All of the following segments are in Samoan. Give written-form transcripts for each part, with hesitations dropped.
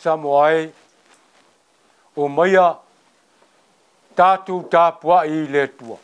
Samoa e, o maia tatou tapuai i le Atua.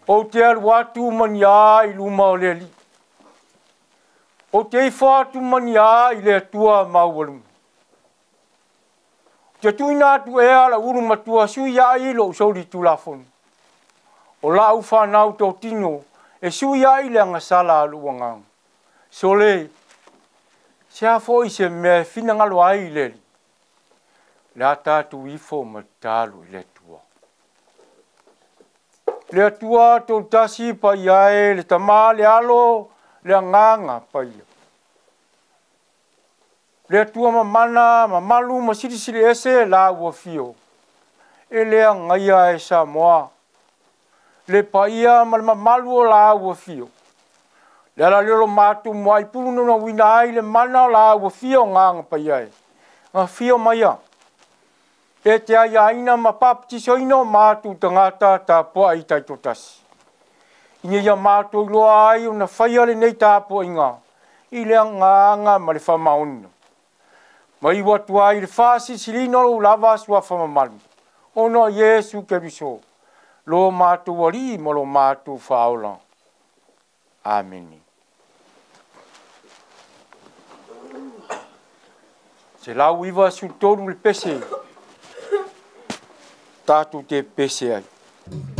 Ou te alu atu mania i luma o le Alii. Ou te ifo atu mania i le Atua maualuga. Ou te tuuina atu ea lau ulu matua sui ai lou souli tulafono. O lau fanau totino e sui ai le agasala a lou agaga. Sole, se a foi se mea e finagalo ai i le Alii. Le a tatou ifo ma tatalo i le Atua. Le Atua tolutasi paia e le Tama le Alo le Agaga paia. Le Atua mamana mamalu ma silisili ese la ua fio. E le agaia e Samoa. Le paia ma le mamalu o la ua fio. Le ala leo mātou muai pulu na wina ai le mana o la ua fio nganga paia e. Nga fio maia. E te aiaina ma papatisoina o mātou tangata tapuai i taitotasi. Ina ia mātou iloa ai ona faia lenei tapuaiga i le agaga ma le faamaoniga. Ma iu atu ai i le faasilisiliina o lou lava suafa mamalu, ona o Iesu Keriso, lo mātou Alii ma lo mātou Faaola. Amene. 193 le pese, tatou te pese ai. Mai.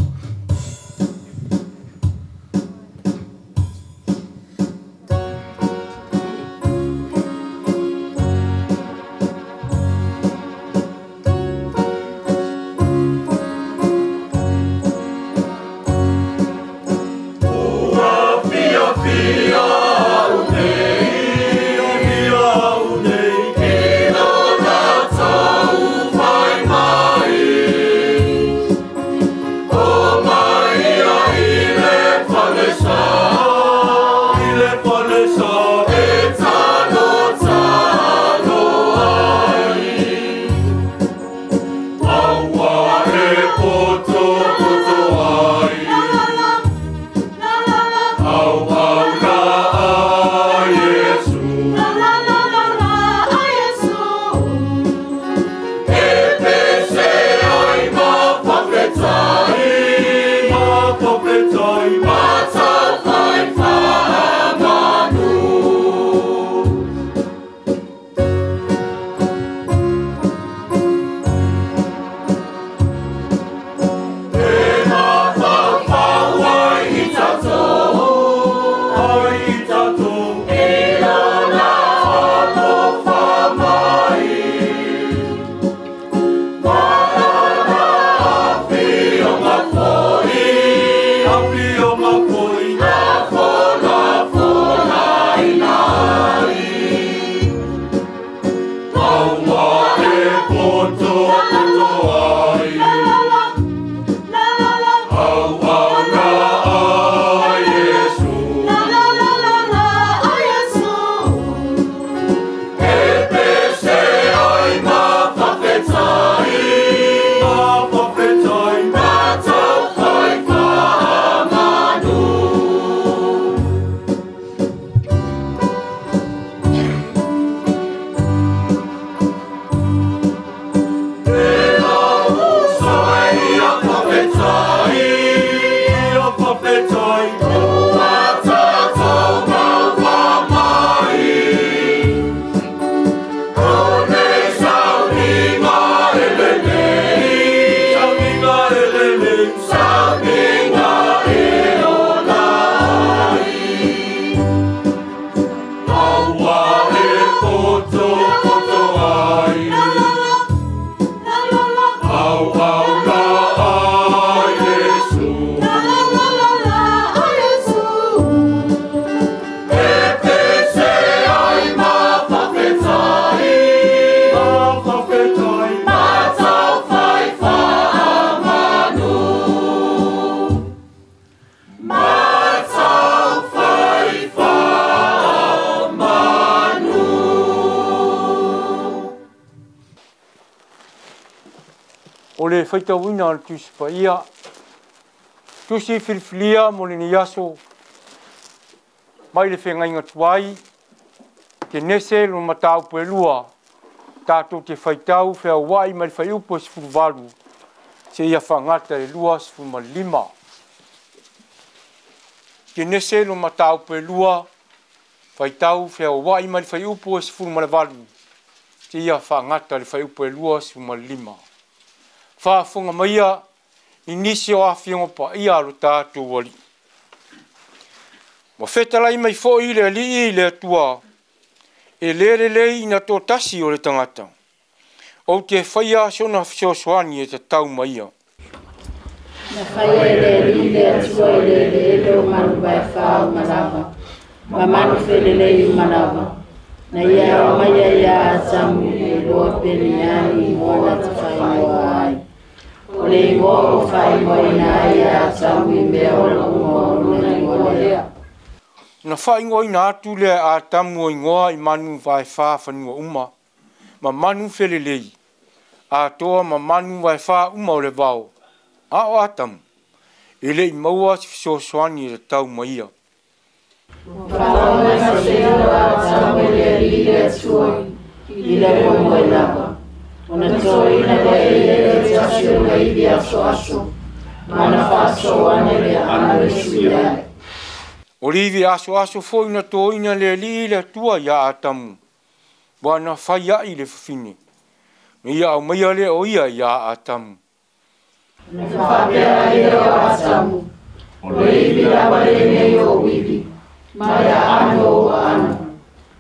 O le faitauina o le Tusi Paia, Tusi filifilia mo lenei aso, mai le feagaiga tuai, Kenese lona mataupu e 2, tatou te faitau feauai mai le fuaiupu e 18, seia faagata i le 25. Kenese lona mataupu e 2, faitau feauai mai le fuaiupu e 18, seia faagata i le fuaiupu e 25. Faafofoga maia i nisi o afioga paia a lo tatou Alii. Ua fetalai mai foi le Alii i le Atua, e le lelei ina toatasi o le tagata. Ou te faia sona fesoasoani e tatau ma ia. Na faia e le Alii le Atua i le eleele o manu vaefa uma lava, ma manu felelei uma lava. Na ia aumaia ia Atamu e iloa pe ni a ni igoa na te faaigoa ai. O le igoa ua faaigoaina ai ia Atamu i mea ola uma o lona igoa lea. Na faaigoaina atu lea Atamu o igoa i manu vaefa fanua uma, ma manu felelei, atoa ma manu vaefa uma o le vao. A o Atamu, e le i maua se fesoasoani e tatau ma ia. Ua faaoga se igoa Atamu e le Alii le Atua i le moemoe lava. Ona toina lea e ia le tasi o na ivi asoaso, ma na faasoa ane le aano e sui ai. O le ivi asoaso foi na toina le Alii le Atua ia Atamu, ua na fai ai le fafine. Na ia aumaia lea o ia ia Atamu. Na faapea ai lea o Atamu, o le ivi lava lenei o ivi, ma le aano o aano.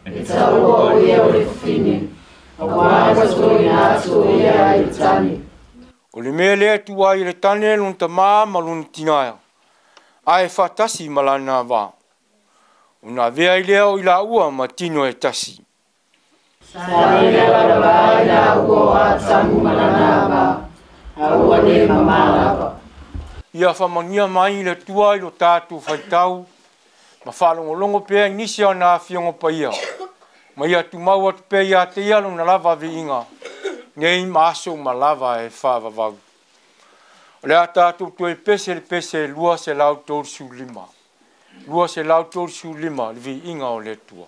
E taua o ia o le fafine, auā ua toina atu o ia ai le tane. O le mea lea tua ai le tane lona tamā ma lona tinaea, ae faatasi ma lana va. Ona avea ai lea o i laua ma tino e tasi. Sa le lavalava ai laua o Atamu ma lana va, a ua le mamā lava. Ia faamanuia mai le Atua i lo tatou faitau, ma faalogologo pea i nisi o ana afioga paia, ma ia tumau atu pea ia te ia lona lava viiga, nei ma aso ma lava e faavavau. O le a tatou toe pese le pese 235. 235 le viiga o le Atua.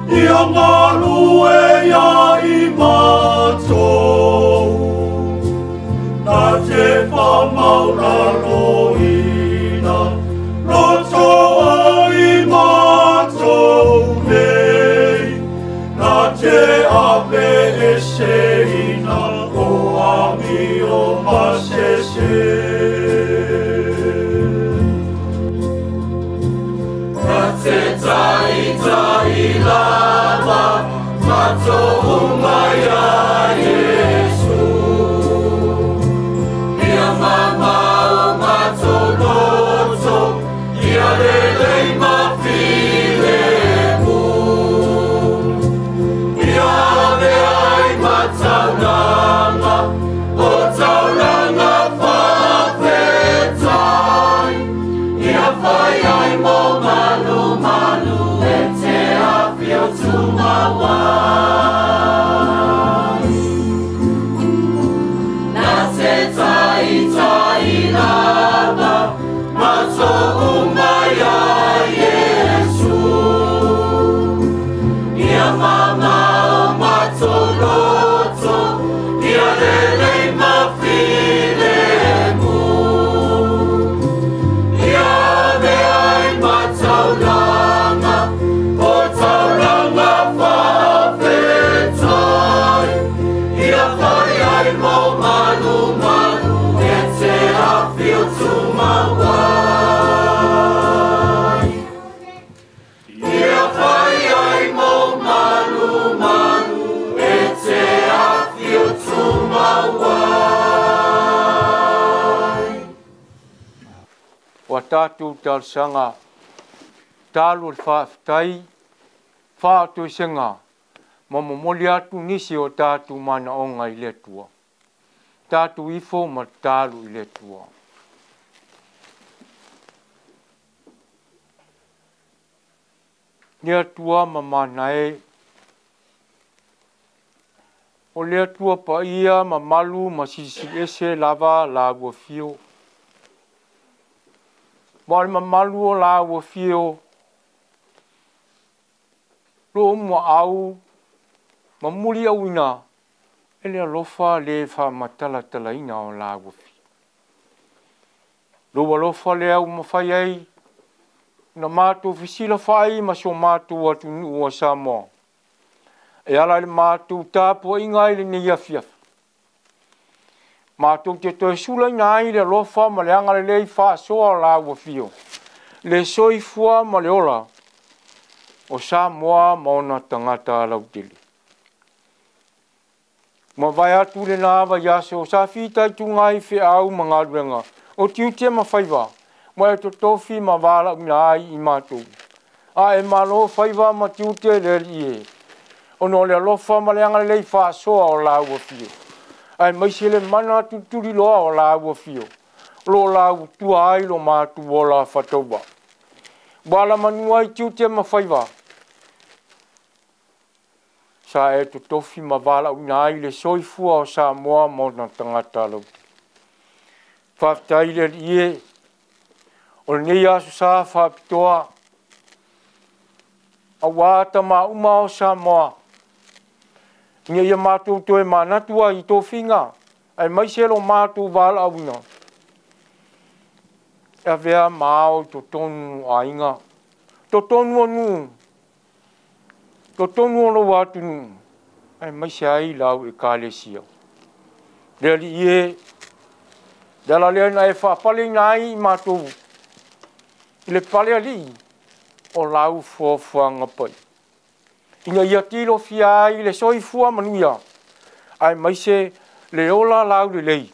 Ia ngalue ia i mai. te ave e seina o amio masese. Na te tai tai lava, mato umaya Yesu. Ia mama o mato loto, ia lelei mafilemu. Ia ave ai mataulanga, o taulanga whawhetai. Ia whai ai mo malu malu e te awhio tumawai. Na te tai tai lava, mato umaya Yesu. Ia mama o mato loto, ia lelei mafilemu. Ia ave ai mataulanga, o taulanga whawhetai. Ia whai ai mo malu malu, e te awhio tumawai. Ia whai ai mo malu malu, e te awhio tumawai. Ua tātou talosaga, talo le faafetai, faatoesega, ma momoli atu nisi o tātou manaoga i le Atua. Tātou ifo ma talo i le Atua. Le Atua ma manae, o le Atua paia ma malu ma silisili ese lava la ua fio. Ma o le mamalu o la ua fio, lo mua au, ma muli auina, e le alofa le whaamatalatalaina o la ua fio. Lo alofa le au mawhai ai, na mātou fisila whai ma so mātou atunuu o Samoa. E ala i le mātou tāpua inga i le nei afiafi. Mātou te toe sula ina ai le alofa ma le anga le lei whaasoa o la ua fio. Le soifua ma le ola o Samoa ma ona tangata lautele. Ma vai atu le nā vai aso, sa whita i tunga i wheau ma ngā o tiute ma whaiwa, ma e totofi ma wāla una ai i mātou. A e malo whaiwa ma tiute le lie. Ono le alofa ma le anga le lei whaasoa o la ua fio. Ai maise le mana tuturi loa o la ua fio. Lo la ua ai lo mātu o la whataua. Wala manua i tiute ma whaiwa. Sa e totofi ma wala una ai le soifua o Samoa ma ona tangata lauti. Whaftai le lie, o le nei aso sa whapitoa, a wāta ma uma o Samoa. Ina ia mātou toe mānatua i tō whinga, ai maise lo mātou wala awina. E avea māo tō tonu ainga, tō tonu anu, tō tonu o lo wātunu, ai maise ai lau e kālesia. Le ali ie, le ala lea na e whapale ina ai i mātou, i le pale ali o lau fuafuaga pai. Ina ia tilo fia ai le soifua manuia, ai maise le ola lau le lei.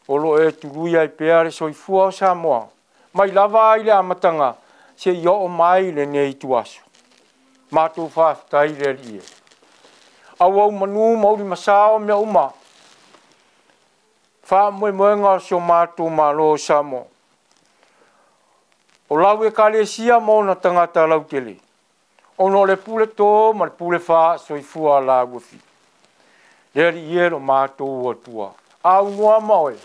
O lo e tului ai pea le soifua o Samoa, mai lava ai le amatanga, se i o mai le nei tuaso. Mātou whafetai le lie. Au au manu mauri masao mea uma. Wha moe moenga o sio mātou malo o Samoa. O lau e kalesia mōna tangata lautele. Ono le pule tō ma le pule wha soifua la uafi. Le ali ie lo mātou atua. Au noa maoe.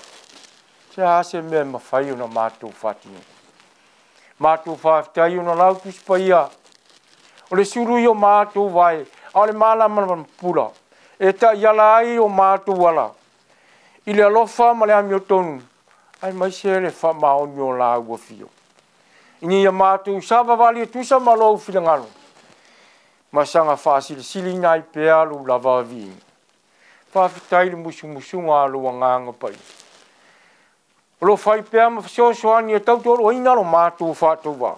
Se hase mea mawhai o na mātou whatino. Mātou whawhitai o na lau tuspaia. O le suru i o mātou vai. A o le mālama pula. E ta iala ai o mātou ala. I le alofa ma le amio tonu. Ai mai se le wha maoni o la uafio. Ini ia mātou savavali e tusa ma lou filangalo. Ma saga faasilisiliina ai pea lou lava aviiga. Faafetai i le musumusuga a lou Agaga Paia. O lo o fai pea ma fesoasoani e tautoaluaina lo matou faatauvaa.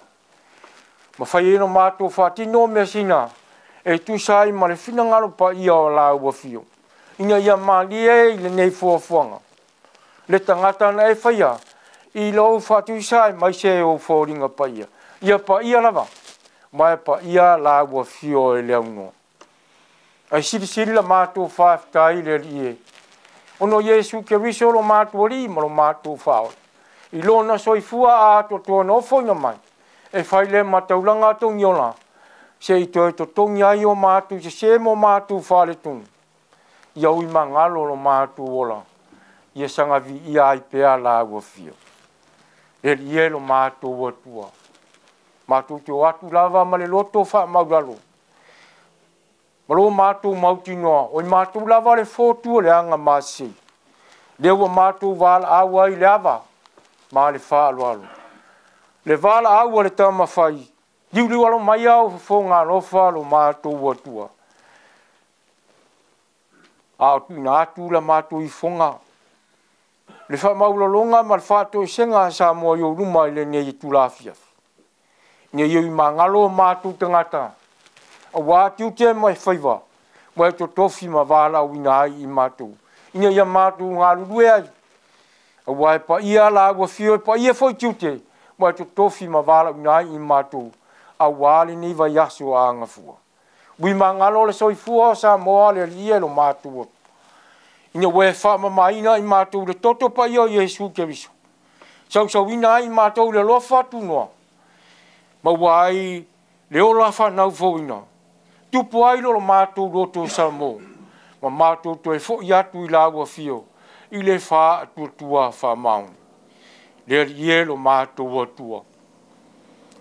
Ma fai ai lo matou faatino measina e tusa ai ma le finagalo paia o lau Afio, ina ia malie i lenei fuafuaga le tagata na e faia i lou faatuisa aemaise ou foliga paia. Ia paia lava, ma e paia lau Afio e le aunoa. Ae silisili la matou faafetai i le Alii e, ona o Iesu Keriso lo matou Alii ma lo matou Faaola, i lona soifua atoatoa na ofoina mai, e fai lea ma taulaga togiola, se i toe totogi ai o matou sesē ma o matou faaletonu, ia ui magalo lo matou ola, ia saga viia ai pea lau Afio. Le Alii e lo matou Atua, matou te o atu lava ma le loto faamaulalo, ma lo matou mautinoa, o i matou lava le fotu o le aga masei, lea ua matou valaau ai i le ava ma le faaaloalo. Le valaau a le tamafai, liuliu alo mai au fofoga alofa lo matou Atua. A o tuuina atu la matou ifoga, le faamaulaloga ma le faatoesega a Samoa i ou luma i lenei itula afiafi. Ina ia magalo o matou tagata, aua tiute ma faiva, ua e totofi ma valaauina ai i matou, ina ia matou galulue ai, aua e paia lau Afio e paia foi tiute, ua e totofi ma valaauina ai i matou, aua lenei vaiaso a agafua. Ui magalo le soifua o Samoa le Alii e lo matou Atua, ina ua e faamamaina i matou le toto paia o Iesu Keriso, sausauina ai i matou le alofa tunoa, maua ai le ola faanaufouina, tupu ai lo matou loto Samoa, ma matou toe foi atu i lau Afio, i le faatuatua faamaoni. Le Alii e lo matou Atua,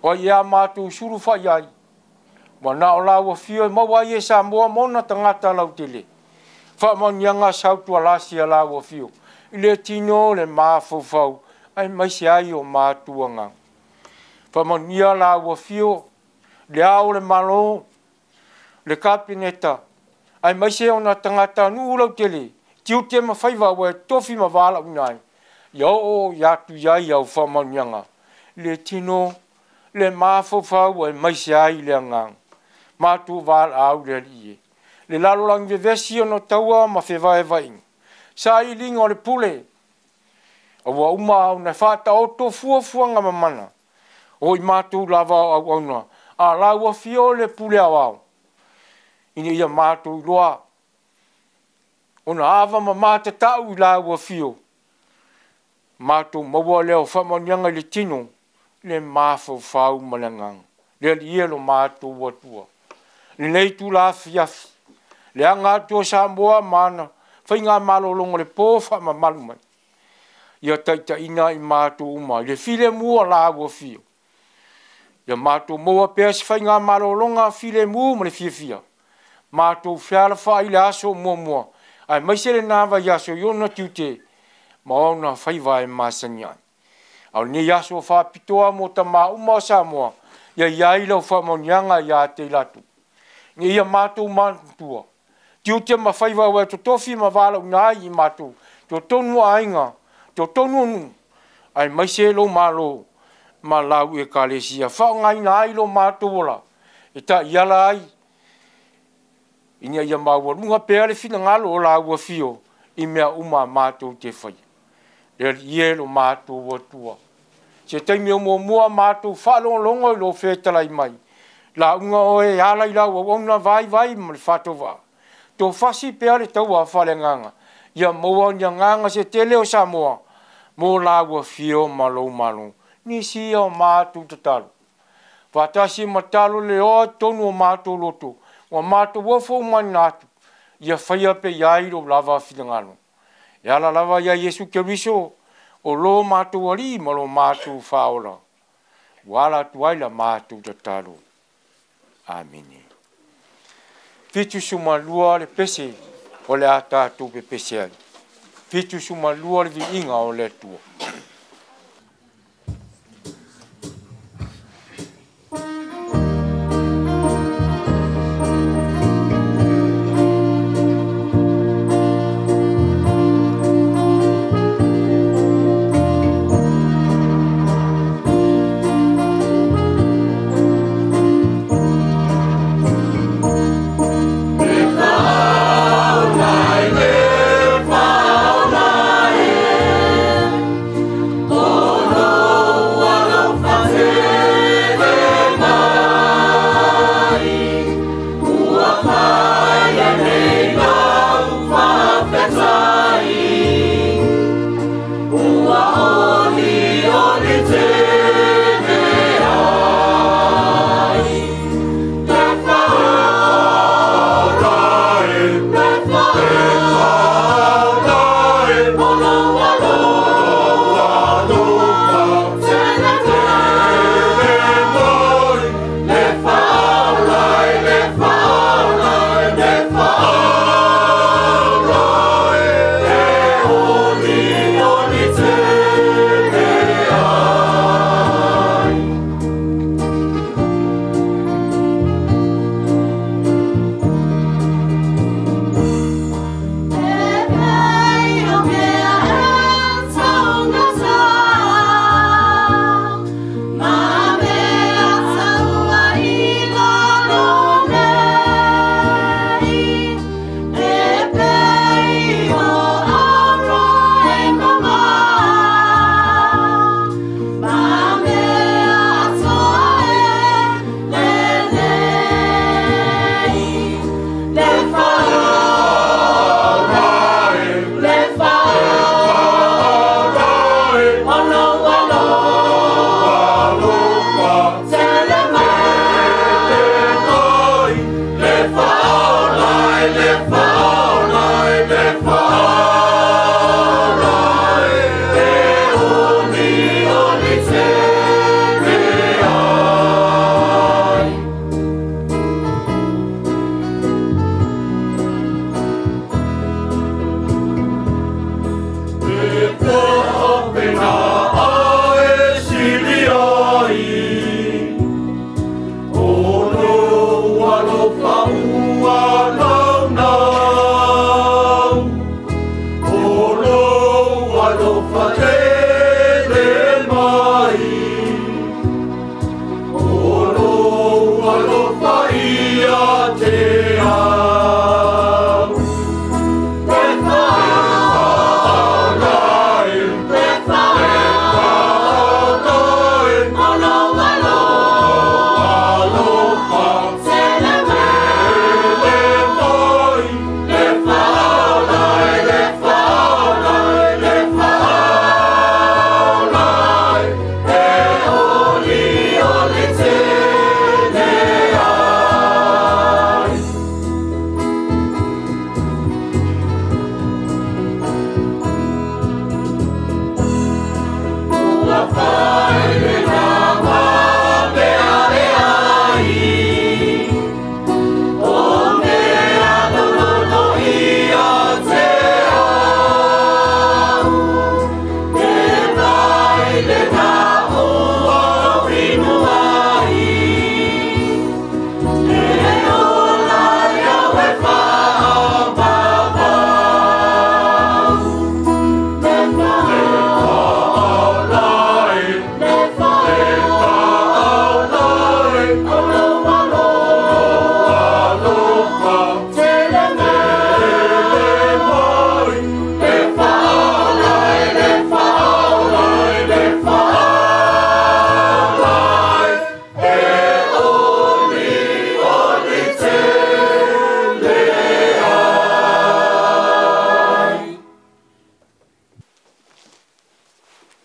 o ai ea matou sulu fai ai, ua na o lau Afio e maua ai e Samoa ma ona tagata lautele. Faamaoniaga sautualasi a lau Afio, i le tino le mafaufau, aemaise ai o matou agaga. Faamaonia lau Afio, le ao o le Malo, le Kapeneta, aemaise ona tagata nuu lautele, tiute ma faiva ua e tofi ma valaauina ai, ia oo i atu i ai au faamaoniaga, le tino, le mafaufau aemaise ai le agaga. Matou valaau le Alii e, le lalolagi vevesi ona taua ma fevaevaaiga, sailiga o le pule, aua uma ona faataoto fuafuaga mamana, o i matou lava o auauna, a lau Afio le pule aoao, ina ia matou iloa, ona ava ma matatau i lau Afio, matou maua lea o faamaoniaga i le tino, le mafaufau ma le agaga. Le Alii e lo matou Atua, lenei itula afiafi, le aga atu o Samoa ma ana faigamalologa o le po faamamalu mai, ia taitaiina i matou uma i le filemu o lau Afio, ia matou maua pea se faigamalologa filemu ma le fiafia, matou fealafai i le aso muamua, aemaise lena vaiaso i ona tiute ma ona faiva e masani ai. A o lenei aso faapitoa mo tamā uma o Samoa, ia i ai lau faamaoniaga ia te i latou. Ina ia matou manatua, tiute ma faiva ua e totofi ma valaauina ai i matou, totonu o aiga, totonu o nuu, aemaise lou Malo ma lau Ekalesia, faaaogaina ai lo matou ola, e taiala ai, ina ia maualuga pea le finagalo o lau Afio i mea uma matou te faia. Le Alii e lo matou Atua, se taimi o muamua matou faalogologo i lou fetalai mai, lauga oe e ala i lau auauna vaivai ma le faatauvaa, tofasi pea le taua faaleagaga, ia maua ni agaga se tele o Samoa mo lau Afio ma lou Malo. Nisi ia o matou tatalo, faatasi ma talo le oa tonu o matou loto, ua matou ofo umaina atu, ia faia pe i ai lou lava finagalo. E ala lava ia Iesu Keriso, o lo matou Alii ma lo matou Faaola, ua ala atu ai la matou tatalo. Amene. 72 le pese o le a tatou pepese ai. 72 le viiga o le Atua.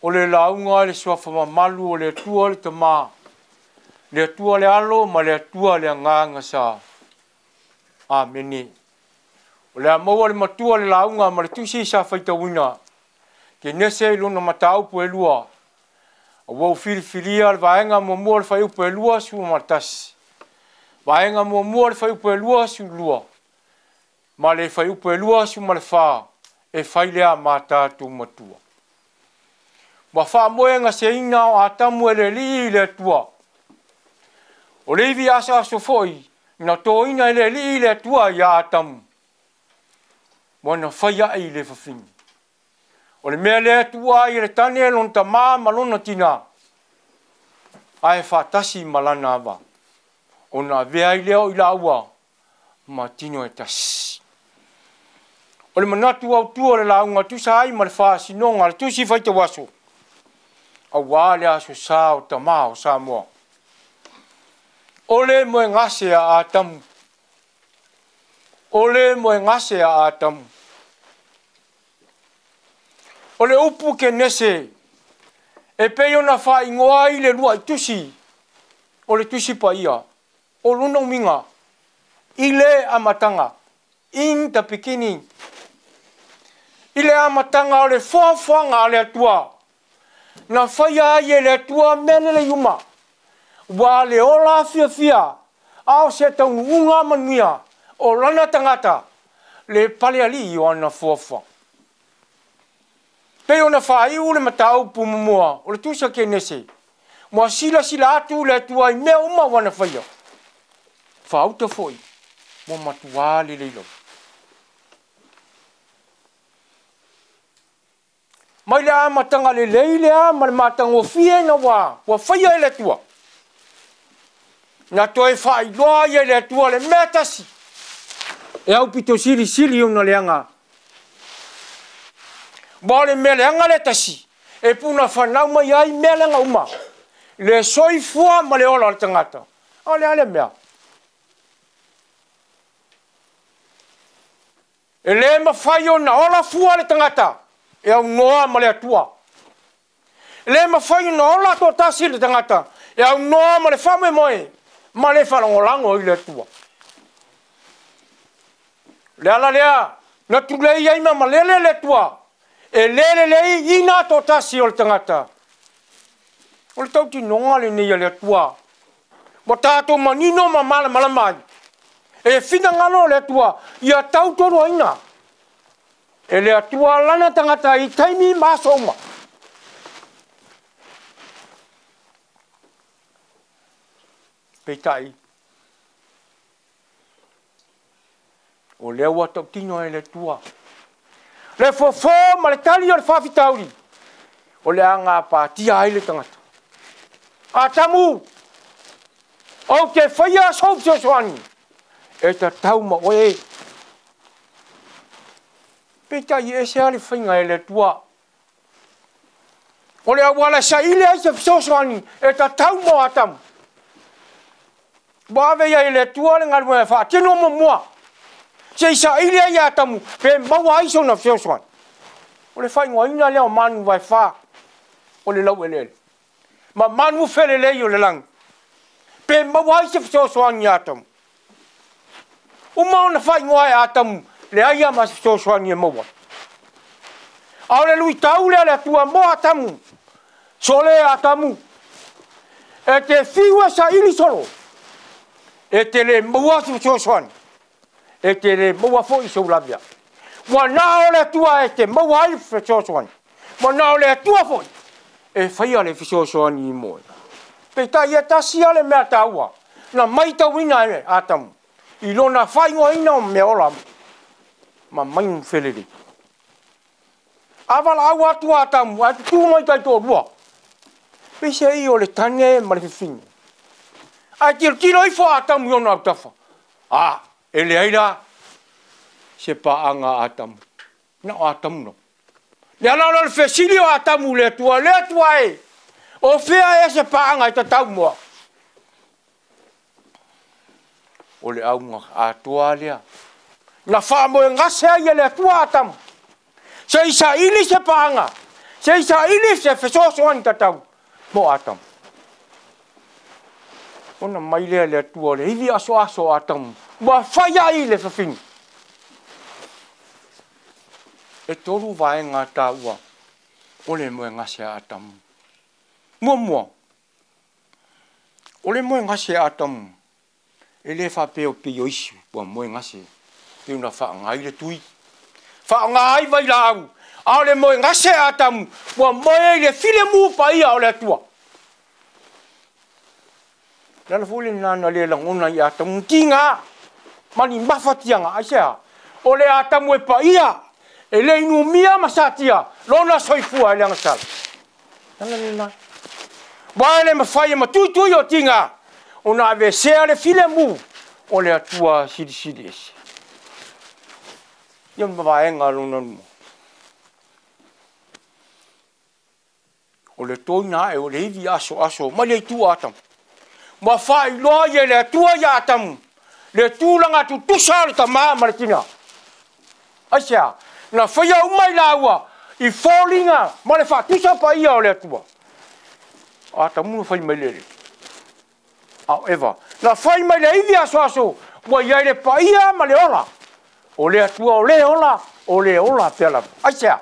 O le lauga le suafa mamalu o le Atua le Tamā, le Atua le Alo ma le Atua le Agaga Sa. Amene. O le a maua le matua le lauga ma le tusi sa faitauina. Kenese i lona mataupu e lua. Ua ou filifilia le vaega muamua o le fuaiupu e 21. Vaega muamua o le fuaiupu e 22. Ma le fuaiupu e 24 e fai lea ma tatou matua. Ua faamoegaseina o Atamu e le Alii i le Atua. O le ivi asoaso foi na toina e le Alii i le Atua ia Atamu. Ua na fai ai i le fafine. O le mea lea tuua ai e le tane lona tamā ma lona tinā. Ae faatasi ma lana ava. Ona avea ai lea o i laua ma tino e tasi. O le manatu autu o le lauga tusa ai ma le faasinoga a le tusi faitauaso. Auā le aso sa o tamā o Samoa. O le moegase a Atamu. O le moegase a Atamu. O le upu Kenese e pei ona faaigoa ai le lua'i tusi o le tusi paia o lona uiga i le amataga, in the beginning, i le amataga o le foafoaga a le Atua na faia ai e le Atua mea lelei uma ua le ola fiafia a o se taunuuga manuia o lana tagata le palealii o ana foafoaga. Pei ona faaiu le mataupu muamua o le tusi a Kenese ua silasila atu le Atua i mea uma ua na faia. Faauta foi ua matuā lelei lava. Mai le amataga lelei lea ma le matagofie ina ua faia e le Atua. Na toe faailoa ai e le Atua le mea tasi e aupito silisili ona leaga. Ua o le mea leaga le tasi e puna fanau mai ai mea leaga uma. Le soifua ma le ola o le tagata. O le a le mea? E le mafai ona ola fua le tagata e aunoa ma le Atua. E le mafai ona ola toatasi le tagata e aunoa ma le faamoemoe ma le faalagolago i le Atua. Le ala lea na tulei ai ma malele le Atua e le lelei ina toatasi o le tagata. O le tautinoga lenei a le Atua. Ua tatou manino ma malamalama ai. E finagalo le Atua ia tautoaluaina e le Atua lana tagata i taimi ma aso uma. Peitai, o lea ua tautino e le Atua. Le fofo ma le tali o le faafitauli, o le agapatia ai le tagata. Atamu, ou te faia sou fesoasoani, e tatau ma oe. Peitai e ese a le faiga e le Atua. O le auala saili ai se fesoasoani, e tatau mo Atamu. Ua ave ia i le Atua le galuega e faatino muamua. Se i saili ai Atamu, pe maua ai sona fesoasoani. O le faaigoaina lea o manu vaefa, o le laueleele. Ma manu felelei o le lagi. Pe maua ai se fesoasoani ia Atamu. Uma ona faaigoa e Atamu, leai lava ma se fesoasoani e maua. A o le luitau lea le Atua mo Atamu. Sole Atamu. E te fiu e saili solo. E te le maua se fesoasoani. E te le maua foi sou lavea. Ua na o le Atua e te maua ai le fesoasoani. Ua na o le Atua foi e faia le fesoasoani i moe. Peitai e tasi lava le mea taua na maitauina e Atamu i lona faaigoaina o mea ola ma manu felelei. A valaau atu Atamu ae tutū mai taitoalua. Peisei o le tane ma le fefine. Ae tilotilo ifo Atamu i ona autafa. A, e leai la se paaga a Atamu. Na o Atamu lava. Le ala o le fesili o Atamu le Atua, le Atua e, o fea e se paaga e tatau moa. O le auga atoa lea. Na faamoegase ai e le Atua Atamu. Se i saili se paaga. Se i saili se fesoasoani tatau mo Atamu. Ona mai lea le Atua o le ivi asoaso o Atamu, ua fai ai le fafine. E tolu vaega taua o le moegase a Atamu. Muamua, o le moegase a Atamu, e le faapea o pei o isi ua moegase, pei ona faaaoga ai le tui, faaaoga ai vailaau, a o le moegase a Atamu, ua moe ai le filemu paia o le Atua. Le ala foi lena na le lagona i Atamu tiga ma ni mafatiaga, aisea? O le Atamu e paia, e le inumia ma satia lona soifua e le agasala. Le ala lena. Ua e le mafai e matuitui o tiga, ona avesea le filemu o le Atua silisili ese. Ia ma vaega lona lua. O le toina ae o le ivi asoaso mai le itu o Atamu. Ua faailoa ia le Atua ia Atamu le tulaga tutusa o le tamā ma le tina. Aisea? Na faia uma i laua i foliga ma le faatusa paia o le Atua. O Atamu na fai mai lele. A o Eva, na fai mai le ivi asoaso, ua iai le paia ma le ola. O le Atua o le ola, o le ola pea lava. Aisea?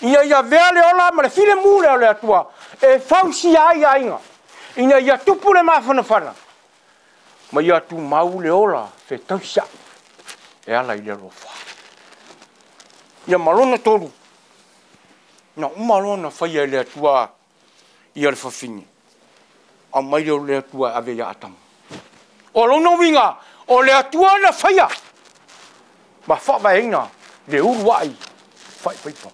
Ina ia avea le ola ma le filemu lea o le Atua e fausia ai aiga. Ina ia tupu le mafanafana, ma ia tumau le ola fetausia e ala i le alofa. Ia ma lona tolu, na uma loa na faia e le Atua ia le fafine, aumai lea o le Atua e ave ia Atamu. O lona uiga, o le Atua na faia ma faavaeina le uluai faipaipa.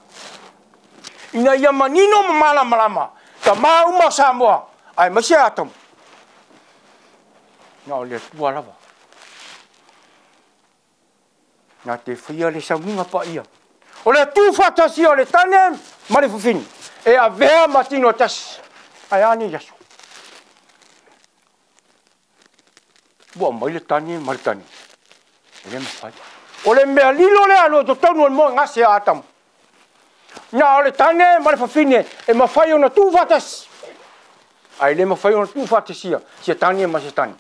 Ina ia manino ma malamalama tamā uma o Samoa, aemaise Atamu. Na o le Atua lava. Na te faia le sauniga paia. O le tuufaatasia o le tane ma le fafine, e avea ma tino tasi. Ae a nei aso? Ua aumai le tane ma le tane. E le mafai. O le mea lilo lea lo totonu o le moegase a Atamu. Na o le tane ma le fafine e mafai ona tuufaatasi. Ae le mafai ona tuufaatasia se tane ma se tane.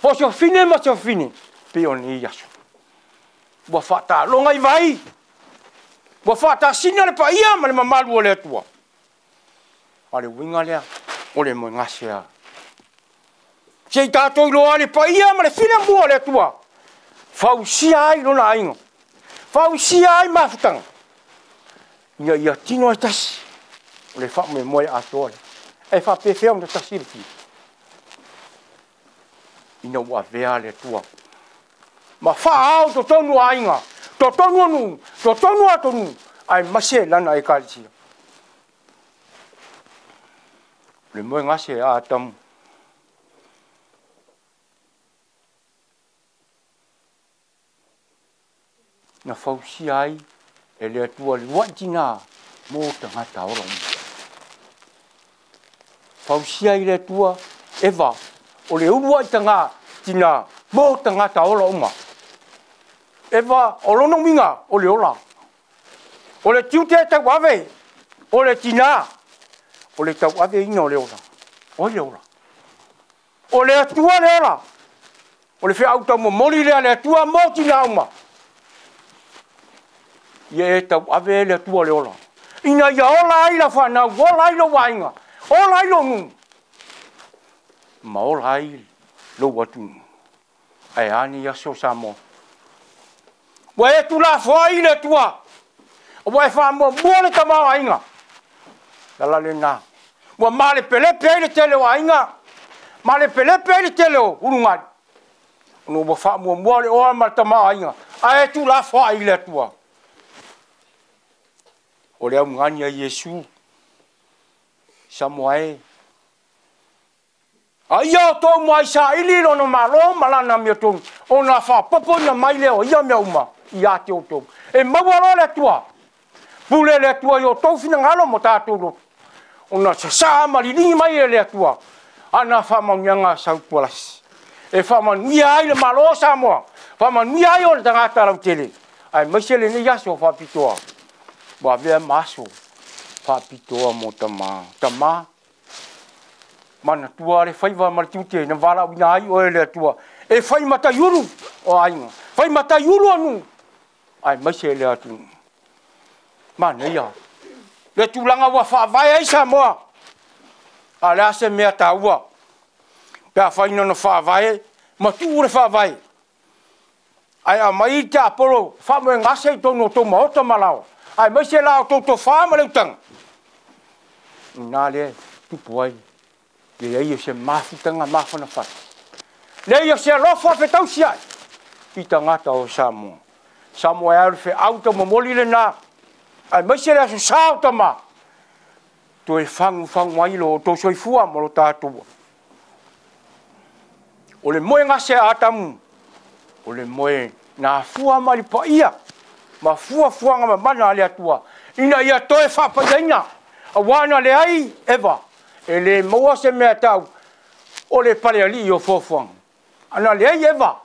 Po se fafine ma se fafine, pei o nei aso. Ua faataloga i vai. Ua faatasina le paia ma le mamalu o le Atua. A le uiga lea, o le moegase a. Se i tatou iloa le paia ma le filemu o le Atua. Fausia ai lona aiga. Fausia ai mafutaga. Ina ia tino e tasi. O le faamoemoe atoa lea. E faapefea ona tasi le tino. Ina ua avea le Atua. Ma faaao totonu o aiga, totonu o nuu, totonu o atunuu, aemaise lana ekalesia. O le moegase a Atamu. Na fausia ai e le Atua le uluai tinā mo tagata ola uma. Fausia ai le Atua Eva o le uluai taga tinā mo tagata ola uma. Eva o lona uiga o le ola. O le tiute e tauave o le tinā, o le tauaveina o le ola. O ai le ola? O le Atua le ola. O le feau taumomoli lea le Atua mo tinā uma. Ia e tauave le Atua le ola. Ina ia ola ai la whanau, ola ai lou aiga, ola ai lou nuu, ma ola ai lou atunuu. Ae a nei aso Samoa? Ua e tulafoai ai le Atua, ua e faamuamua le tamaoaiga. Le ala lena. Ua malepelepe ai le tele o aiga, malepelepe ai le tele o ulugali. Ona ua faamuamua le oa ma le tamaoaiga, ae tulafoai le Atua. O le augani a Iesu, Samoa e. A ia o tou mai saili lona malo ma lana amiotonu, ona faapopoina mai lea o ia mea uma ia te outou. E maua loa le Atua, pule le Atua i outou finagalo ma tatou loto. Ona sasaa ma liligi mai e le Atua, ana faamanuiaga sautualasi. E faamanuia ai le Malo o Samoa, faamanuia ai ona tagata lautele, aemaise lenei aso faapitoa. Ua avea ma aso Faapitoa mo tama. Tama, manatua le faiva ma le tiute na valaauina ai oe e le Atua e fai mataiulu o aiga, fai mataiulu o nuu, aemaise le atunuu. Manaia le tulaga ua faavae ai Samoa. A o le a se mea taua pe afai na ona faavae ma tuu le faavae, ae aumai tiapolo faamoegase i totonu o tou maota ma laoa, aemaise la outou tofa ma le utaga, i ina lea e tupu ai le leai o se mafutaga mafanafana, leai o se alofa fetausiai i tagata o Samoa. Samoa e a le feau taumomoli lena, aemaise le aso sa o tama, toe fagufagu ai lo outou soifua ma lo tatou. O le moegase a Atamu, o le moe na afua mai le paia ma fuafuaga mamana a le Atua ina ia toe faapaiaina, aua na leai Eva, e le maua se mea tau o le palealii o fuafuaga. Ana leai Eva,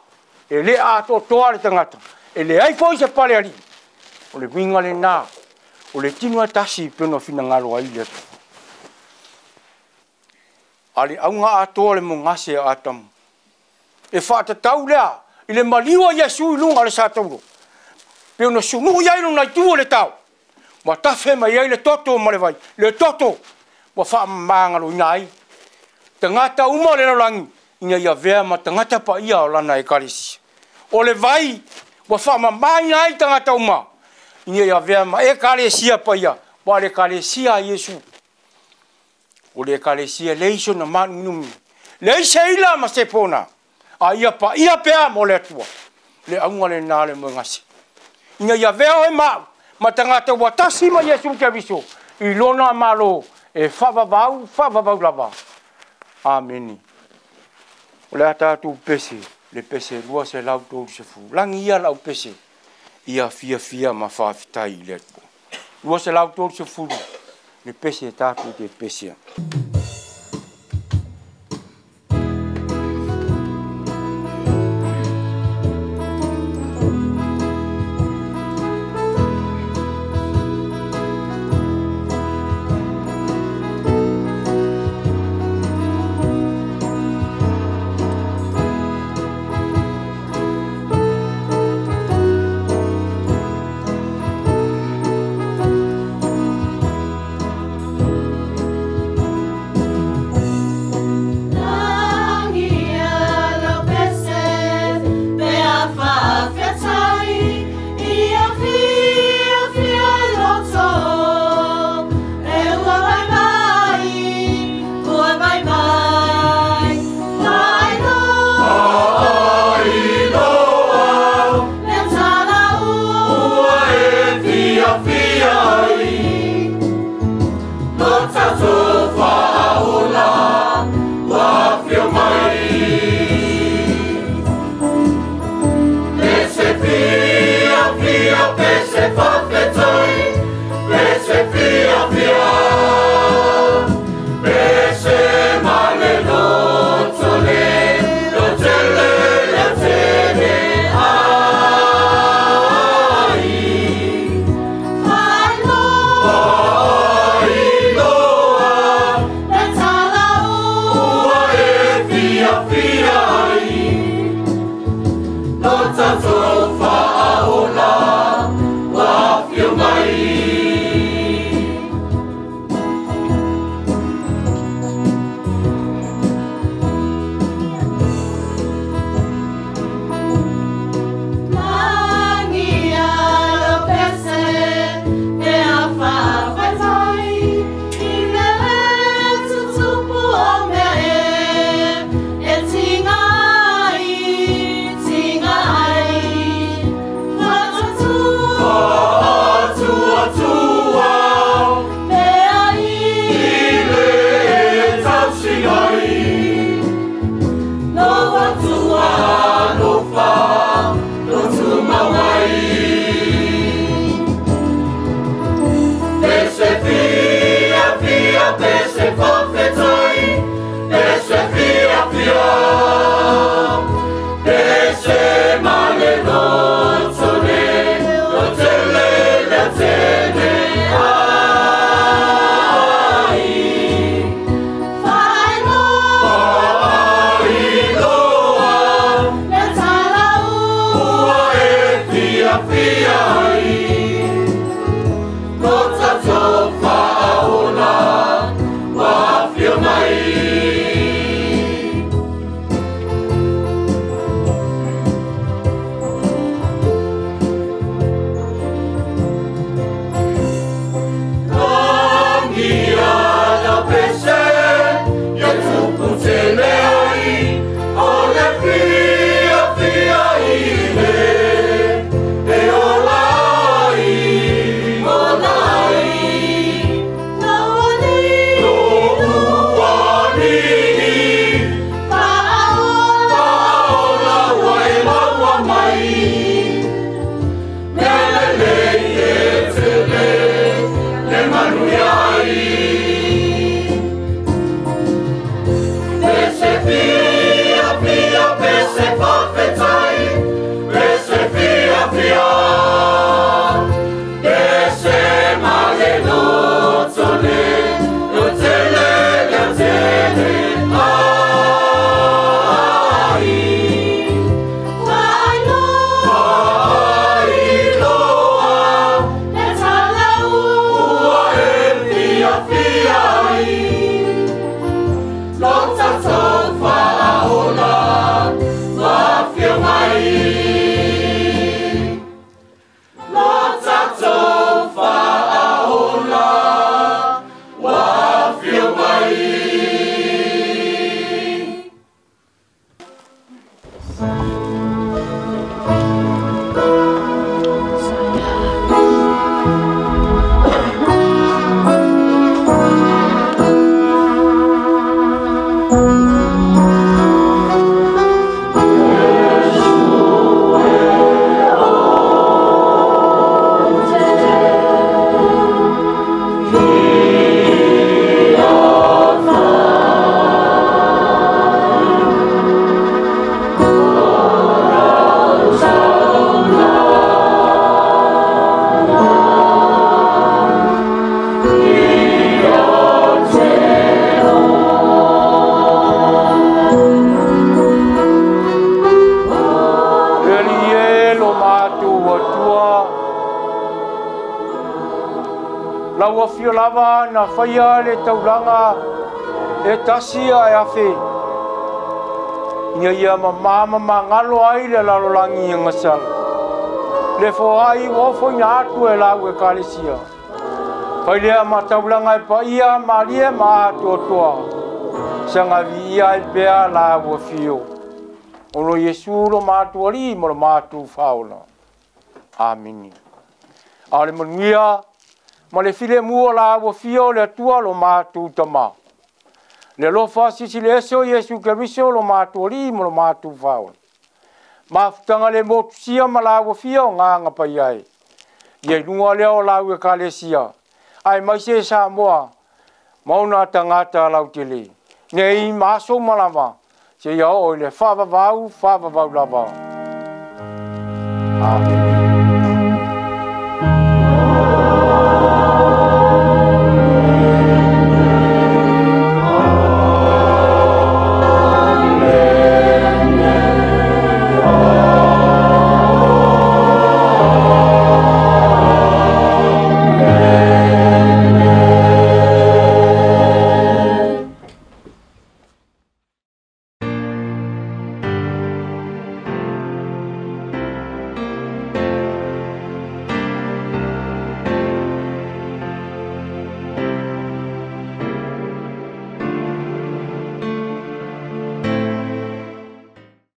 e le atoatoa le tagata, e leai foi se palealii. O le uiga lena, o le tino e tasi pei ona finagalo ai le Atua. A le auga atoa le mogase a Atamu, e faatatau lea i le maliu a Iesu i luga o le satauro, pei ona sunui ai lona itu o le tao, ua tafe mai ai le toto ma le vai, le toto ua faamagaloina ai tagata uma o le lalolagi ina ia avea ma tagata paia o lana ekalesia. O le vai ua faamamaina ai tagata uma ina ia avea ma ekalesia paia, ua le ekalesia a Iesu. O le ekalesia leai sona maanuminumi, leai se ila ma se pona, a ia paia pea mo le Atua. Le auga lena le moegase, ina ia avea oe ma au ma tagata ua tasi ma Iesu Keriso i lona malo e faavavau faavavau lava. Amene. O le a tatou pese, le pese 230. Lagi ia lau pese, ia fiafia ma faafetai i le Atua. 230, le pese tatou te pesea. fiafia ai Lo tatou faaola ua afio mai. Lagia la pese ia tupu tele ai o le fiafia i le e ola ai, ola ai. Lou alii faaola ua e maua mai. Mea lelei e tele le manuia ai. Pese fiafia, pese faafetai, pese fiafia, pese ma le loto le leotele, leotele ai. Faailoa ua e fiafia ai Lo tatou faaola ua afio mai. Lo tatou faaola ua afio mai. Le Alii e lo matou Atua, lau afio lava na faia le taulaga e tasi ae afe, ina ia mamā ma magalo ai le lalolagi e gasala. Le foai ua ofoina atu e lau ekalesia. Fai lea ma taulaga e paia malie ma atoatoa, saga viia ai pea lau afio. O lo Iesu lo matou Alii ma lo matou Faaola. Amini. A o le manuia ma le filemu o lau afio le Atua lo matou Tamā, le alofa silisili ese o Iesu Keriso lo matou Alii ma lo matou Faaola, mafutaga le motusia ma lau afio o Agaga Paia e, ia i luga lea o lau ekalesia, aemaise Samoa ma ona tagata lautele, nei ma aso uma lava, seia oo i le faavavau faavavau lava. Amene.